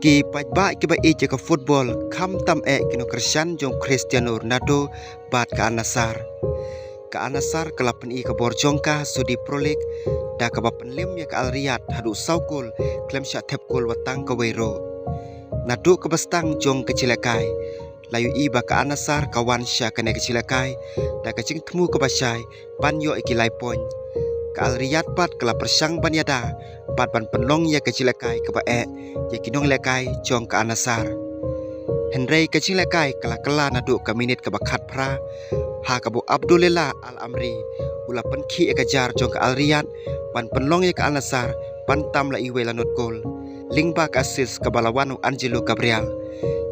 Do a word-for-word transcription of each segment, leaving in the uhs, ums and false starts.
Ki paidbah kiba ïeit ïa ka football, khamtam eh ki nongkyrshan jong Cristiano Ronaldo bad ka Al Nassr. Ka Al Nassr ka la pyni ka bor jong ka ha Saudi Pro League da kaba pynlem ïa ka Al Riyadh haduh saw kol khlem shah thep kol wat tang kawei ruh. Naduh kaba sdang jong ka jingïalehkai, la ïohi ba ka Al Nassr ka wan sha kane ka jingïalehkai da ka jingthmu kaba shai ban ïoh ïa ki lai point. Ka Al Riyadh pat ka la pyrshang ban ïada bad ban pynlong ïa ka jingïalehkai kaba eh ïa ki nongïalehkai jong ka Al Nassr. Hynrei ka jingïalehkai ka la kylla naduh ka minit kaba khatphra, ha kaba u Abdulillah Al Amri u la pynkhih ïa ka jar jong ka Al Riyadh ban pynlong ïa ka Al Nassr ban tam la iwei lanot kol, lyngba ka assist kaba la wan u Angelo Gabriel.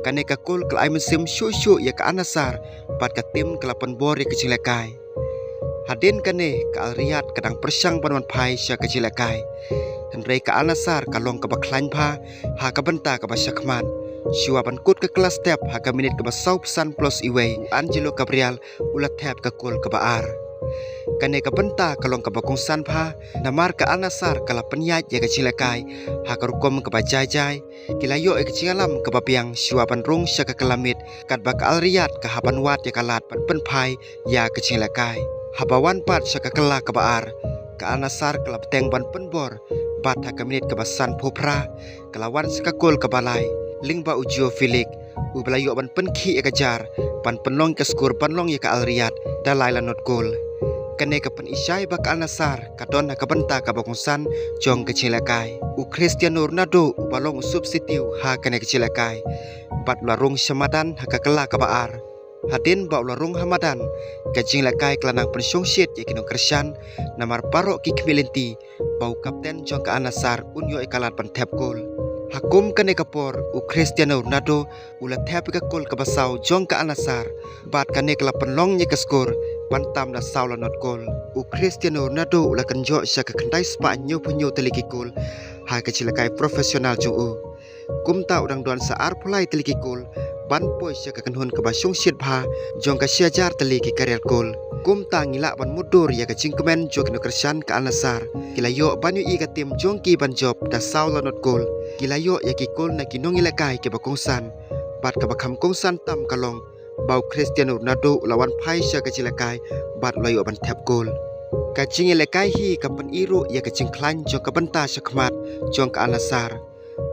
Kane ka kol ka la ai mynsiem shuh shuh ïa ka Al Nassr bad ka tim ka la pynbor ïa ka jingïalehkai. Hadien kane ka Al Riyadh ka dang pyrshang ban wan phai sha ka jingïalehkai, hynrei ka Al Nassr ka long kaba khlaiñ bha ha ka bynta kaba shakhmat. Shuwa ban kut ka kylla step ha ka minit kaba sawphew san plus iwei, u Angelo Gabriel u la thep ka kol kaba ar. Kane ka bynta ka long kaba kongsan bha, namar ka Al Nassr ka la pynïaid ïa ka jingïalehkai ha ka rukom kaba jai jai. Ki la ïoh ïa ka jingïalam kaba biang shuwa ban rung sha ka kylla miet, katba ka Al Riyadh ka hap ban wad ïa ka lad ban pynphai ïa ka jingïalehkai. Haba wan pat sha ka kylla kaba ar, ka Al Nassr ka la bteng ban pynbor bad ha ka minit kaba sanphew phra ka la wan sha ka kol kaba lai, lyngba u Joao Felix uba la ïoh ban pynkhih ïa ka jar ban pynlong ka skor ban long ïa ka Al Riyadh da lai lanot kol. Kane ka pyni shai ba ka Al Nassr ka don ha ka bynta kaba kongsan jong ka jingïalehkai. U Cristiano Ronaldo uba long u substitute ha kane ka jingïalehkai bad u la rung sha madan ha ka kylla kaba ar. Hadien ba u la rung ha madan, ka jingïalehkai ka la nang pynshongshit ïa ki nongkyrshan, namar baroh ki khmih lynti ba u kapten jong ka Al Nassr un ïoh ïa ka lad ban thep kol. Ha kum kane ka por, u Cristiano Ronaldo u la thep ïa ka kol kaba saw jong ka Al Nassr bad kane ka la pynlong ïa ka skor ban tam da saw lanot kol. U Cristiano Ronaldo u la kynjoh sha ka khyndai spah hynñiewphew hynñiew tylli ki kol ha ka jingïalehkai professional jong u. Kumta u dang don sa arphew lai tylli ki kol ban poi sha ka kynhun kaba shongshit bha jong ka shi hajar tylli ki career kol. Kumta ngi lah ban mutdur ïa ka jingkmen jong ki nongkyrshan ka Al Nassr. Ki la ïoh ban ïohi ka tim jong ki ban jop da saw lanot kol. Ki la ïoh ïa ki kol na ki nongïalehkai kiba kongsan. Bad kaba kham kongsan tam ka long ba u Cristiano Ronaldo u la wan phai sha ka jingïalehkai bad u la ïoh ban thep kol. Ka jingïalehkai hi ka pyni ruh ïa ka jingkhlaiñ jong ka bynta shakhmat jong ka Al Nassr.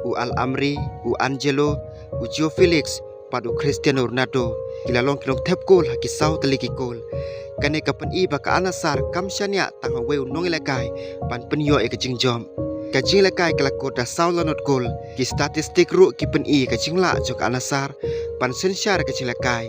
U Al Amri, u Angelo, u Joao Felix bad u Cristiano Ronaldo ki la long ki nongthep kol ha ki saw tylli ki kol. Kane ka pyni ba ka Al Nassr kam shaniah tang ha uwei u nongïalehkai ban pynïoh ïa ka jingjop. Ka jingïalehkai ka la kut da saw lanot kol. Ki statistic ruh ki pyni ïa ka jinglah jong ka Al Nassr ban synshar ka jingïalehkai.